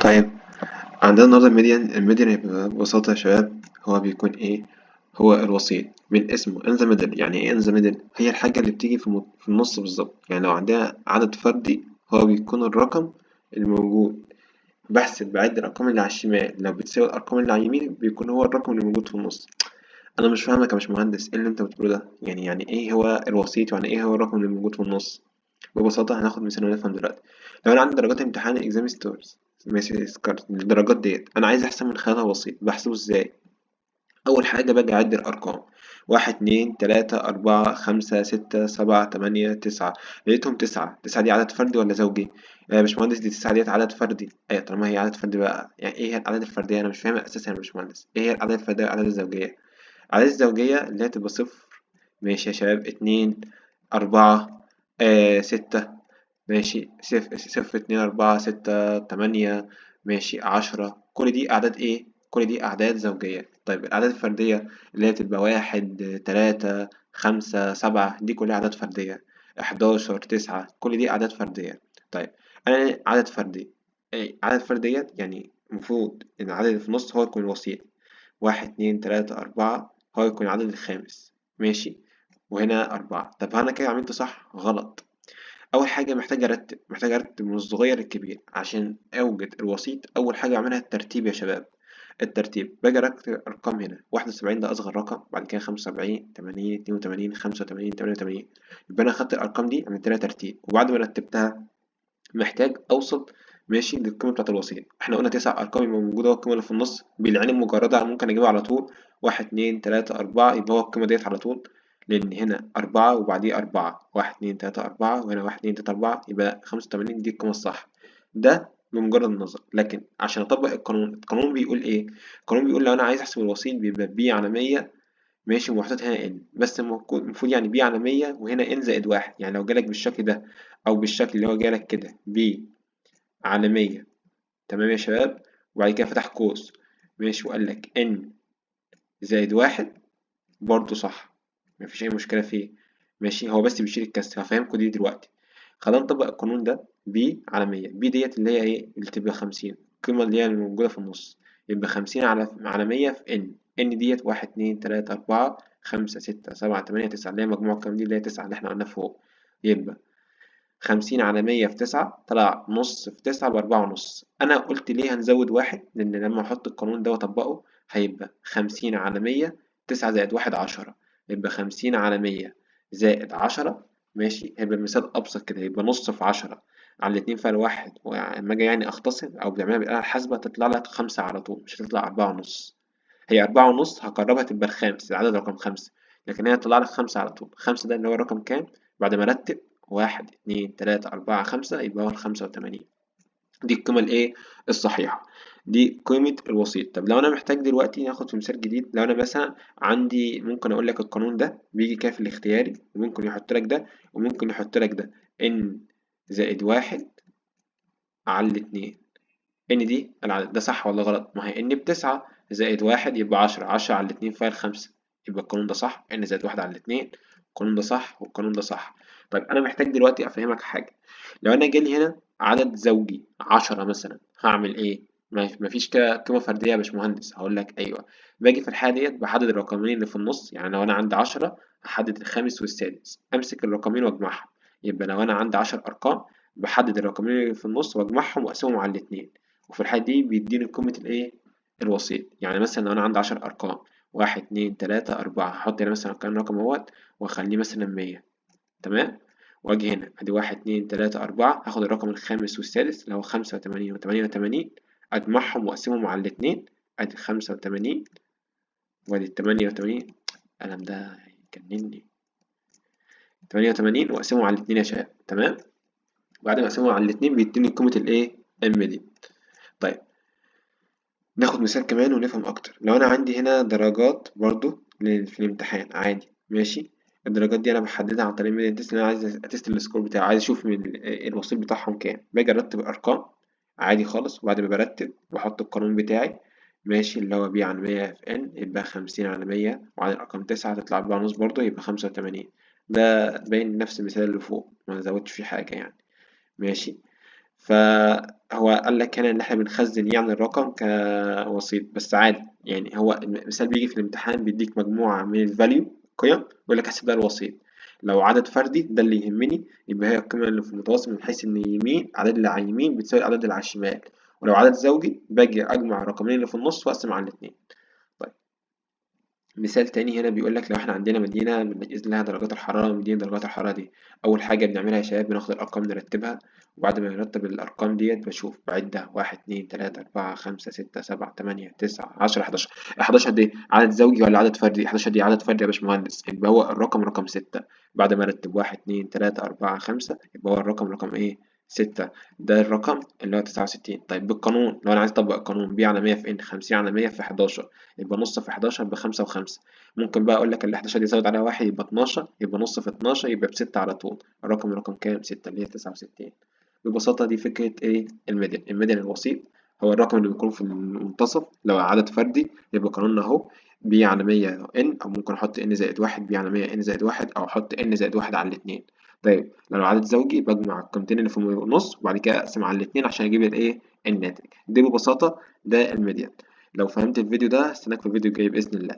طيب، عندنا النهارده ال median. ال median هيبقى ببساطة يا شباب هو بيكون إيه؟ هو الوسيط من اسمه in the middle. يعني إيه in the middle؟ هي الحاجة اللي بتيجي في النص بالظبط. يعني لو عندنا عدد فردي هو بيكون الرقم الموجود، بحسب بعد الأرقام اللي على الشمال لو بتساوي الأرقام اللي على اليمين بيكون هو الرقم اللي موجود في النص. أنا مش فاهمك يا باشمهندس، إيه اللي أنت بتقوله ده؟ يعني إيه هو الوسيط؟ ويعني إيه هو الرقم اللي موجود في النص؟ ببساطة هناخد مثال ونفهم دلوقتي. لو أنا عندي درجات امتحان exam scores، ماشي، scores، الدرجات ديت أنا عايز أحسب من خلالها وسيط، بحسبه إزاي؟ أول حاجة باجي أعد الأرقام، 1 2 3 4 5 6 7 8 9، لقيتهم 9. 9 دي عدد فردي ولا زوجي؟ يا باشمهندس دي 9 ديت عدد فردي. أيوة طالما هي عدد فردي بقى، يعني إيه هي الأعداد الفردية؟ أنا مش فاهمها أساسا يا باشمهندس. إيه هي الأعداد الفردية والأعداد الزوجية؟ الأعداد الزوجية اللي هي تبقى 0، ماشي يا شباب، 2 4، 6، ماشي، 0 2 4 6 8، ماشي، 10، كل دي أعداد إيه؟ كل دي أعداد زوجية. طيب الأعداد الفردية اللي هي تبقى 1 3 5 7، دي كلها أعداد فردية، 11 9، كل دي أعداد فردية. طيب أنا عدد فردي، إيه عدد فردية؟ يعني المفروض إن العدد اللي في النص هو يكون الوسيط، 1 2 3 4 هو يكون العدد الخامس، ماشي، وهنا 4. طب أنا كده عملت صح؟ غلط. أول حاجة محتاج أرتب، محتاج أرتب من الصغير للكبير عشان أوجد الوسيط. أول حاجة أعملها الترتيب يا شباب، الترتيب. باجي أرتب الأرقام هنا، 71 ده أصغر رقم، بعد كده 75، 80، 82، 85، 88. يبقى أنا خدت الأرقام دي عملت لها ترتيب، وبعد ما رتبتها محتاج أوصل، ماشي، للقيمة بتاعت الوسيط. إحنا قلنا 9 أرقام يبقى موجودة القيمة اللي في النص بالعين المجردة ممكن أجيبها على طول، 1 2 3 4، يبقى هو القيمة ديت على طول، لأن هنا 4 وبعديه 4، 1 2 3 4، وهنا 1 2 3 4، يبقى 85 دي القيمة الصح. ده بمجرد النظر. لكن عشان أطبق القانون، القانون بيقول إيه؟ القانون بيقول لو أنا عايز أحسب الوسيط بيبقى B على 100، ماشي، ومحطوط هنا N، بس المفروض يعني B على 100 وهنا N زائد 1. يعني لو جالك بالشكل ده أو بالشكل اللي هو جالك كده B على 100، تمام يا شباب، وبعد كده فتح قوس، ماشي، وقال لك N زائد 1، برضه صح، مفيش أي مشكلة فيه، ماشي، هو بس بيشيل الكسر. هفهمكوا دي دلوقتي. خلينا نطبق القانون ده، B على 100، B ديت اللي هي إيه؟ اللي تبقى 50، القيمة اللي هي الموجودة في النص، يبقى 50 على 100 في N، N ديت 1 2 3 4 5 6 7 8 9، اللي هي مجموع الكلام دي اللي هي 9 اللي إحنا قلناها فوق. يبقى 50 على 100 في 9 طلع نص في 9 بأربعة ونص. أنا قلت ليه هنزود 1؟ لأن لما أحط القانون ده وأطبقه هيبقى 50 على 100، 9 زائد 1 10، يبقى 50 على 100 زائد 10، ماشي، هيبقى المثال أبسط كده، يبقى نص في 10 على الاتنين فرق 1، ولما أجي أختصر أو بنعملها بالآلة الحاسبة تطلع لك 5 على طول، مش هتطلع أربعة ونص. هي أربعة ونص هقربها تبقى الخامس، العدد رقم 5، لكن هي تطلع لك 5 على طول. 5 ده اللي هو الرقم كام؟ بعد ما أرتب 1 2 3 4 5، يبقى هو 85. دي القيمة الإيه؟ الصحيحة، دي قيمة الوسيط. طب لو أنا محتاج دلوقتي ناخد في مثال جديد، لو أنا مثلا عندي ممكن أقول لك القانون ده بيجي كده في الاختياري، وممكن يحط لك ده، وممكن يحط لك ده، N زائد 1 على 2، N دي العدد ده صح ولا غلط؟ ما هي N ب9 زائد 1 يبقى 10، 10 على 2 فيها 5، يبقى القانون ده صح، N زائد 1 على 2، القانون ده صح والقانون ده صح. طيب أنا محتاج دلوقتي أفهمك حاجة، لو أنا جالي هنا عدد زوجي 10 مثلا، هعمل إيه؟ مفيش كده قيمة فردية يا باشمهندس. هقول لك أيوه، باجي في الحالة ديت بحدد الرقمين اللي في النص، يعني لو أنا عندي 10 هحدد الخامس والسادس، أمسك الرقمين وأجمعهم. يبقى لو أنا عندي 10 أرقام بحدد الرقمين اللي في النص وأجمعهم وأقسمهم على الاتنين، وفي الحالة دي بيديني قيمة الإيه؟ الوسيط. يعني مثلا لو أنا عندي 10 أرقام، 1 2 3 4، هحط هنا مثلا كام رقم أهوت وأخليه مثلا 100، تمام؟ وأجي هنا أدي 1 2 3 4، هاخد الرقم الخامس والسادس اللي هو خمسة وتمانين وتمانية وتمانين، أجمعهم وأقسمهم على الاتنين، أدي 85 وأدي 88، القلم ده هيجنني، 88 وأقسمهم على الاتنين يا شباب، تمام؟ بعد ما أقسمهم على الاتنين بيديني قيمة الإيه؟ M دي. طيب ناخد مثال كمان ونفهم أكتر. لو أنا عندي هنا درجات برضو في الامتحان عادي، ماشي، الدرجات دي أنا بحددها عن طريق ال median test، اللي أنا عايز أ test ال score بتاعي، عايز أشوف من الوسيط بتاعهم كام. باجي أرتب الأرقام عادي خالص، وبعد ما برتب بحط القانون بتاعي، ماشي، اللي هو B على 100 في N، يبقى 50 على 100، وعدد الأرقام 9 تطلع أربعة ونص برضه، يبقى 85. ده باين نفس المثال اللي فوق، ما زودتش فيه حاجة يعني، ماشي. فهو قال لك هنا إن إحنا بنخزن يعني الرقم كوسيط، بس عادي يعني هو المثال بيجي في الامتحان بيديك مجموعة من ال value قيم، بيقول لك احسب ده الوسيط. لو عدد فردي ده اللي يهمني، يبقى هي القيمة اللي في المتوسط من حيث إن يمين العدد اللي على اليمين بتساوي العدد اللي على الشمال، ولو عدد زوجي باجي أجمع الرقمين اللي في النص وأقسم على الاتنين. طيب مثال تاني هنا بيقول لك لو احنا عندنا مدينة بنقيس لها درجات الحرارة، مدينة درجات الحرارة دي أول حاجة بنعملها يا شباب بناخد الأرقام نرتبها، وبعد ما نرتب الأرقام ديت بشوف بعدها 1 2 3 4 5 6 7 8 9 10 11. 11 دي عدد زوجي ولا عدد فردي؟ 11 دي عدد فردي يا باشمهندس، يبقى هو الرقم رقم 6. بعد ما ارتب 1 2 3 4 5 يبقى هو الرقم رقم إيه؟ 6. ده الرقم اللي هو 69. طيب بالقانون لو أنا عايز أطبق القانون P على 100 في N، 50 على 100 في 11، يبقى نص في 11 ب5 و5. ممكن بقى أقول لك ال 11 دي زود عليها 1 يبقى 12، يبقى نص في 12 يبقى ب6 على طول. الرقم رقم كام؟ 6 اللي هي 69. ببساطة دي فكرة إيه؟ ال median. ال median الوسيط هو الرقم اللي بيكون في المنتصف. لو عدد فردي يبقى قانوننا أهو P على 100 N، أو ممكن أحط N زائد 1 P على 100 N زائد 1، أو أحط N زائد 1 على الاتنين. طيب لو عدد زوجي بجمع القيمتين اللي في النص وبعد كده أقسم على الاتنين عشان أجيب الإيه؟ الناتج. دي ببساطة ده ال median. لو فهمت الفيديو ده استناك في الفيديو الجاي بإذن الله.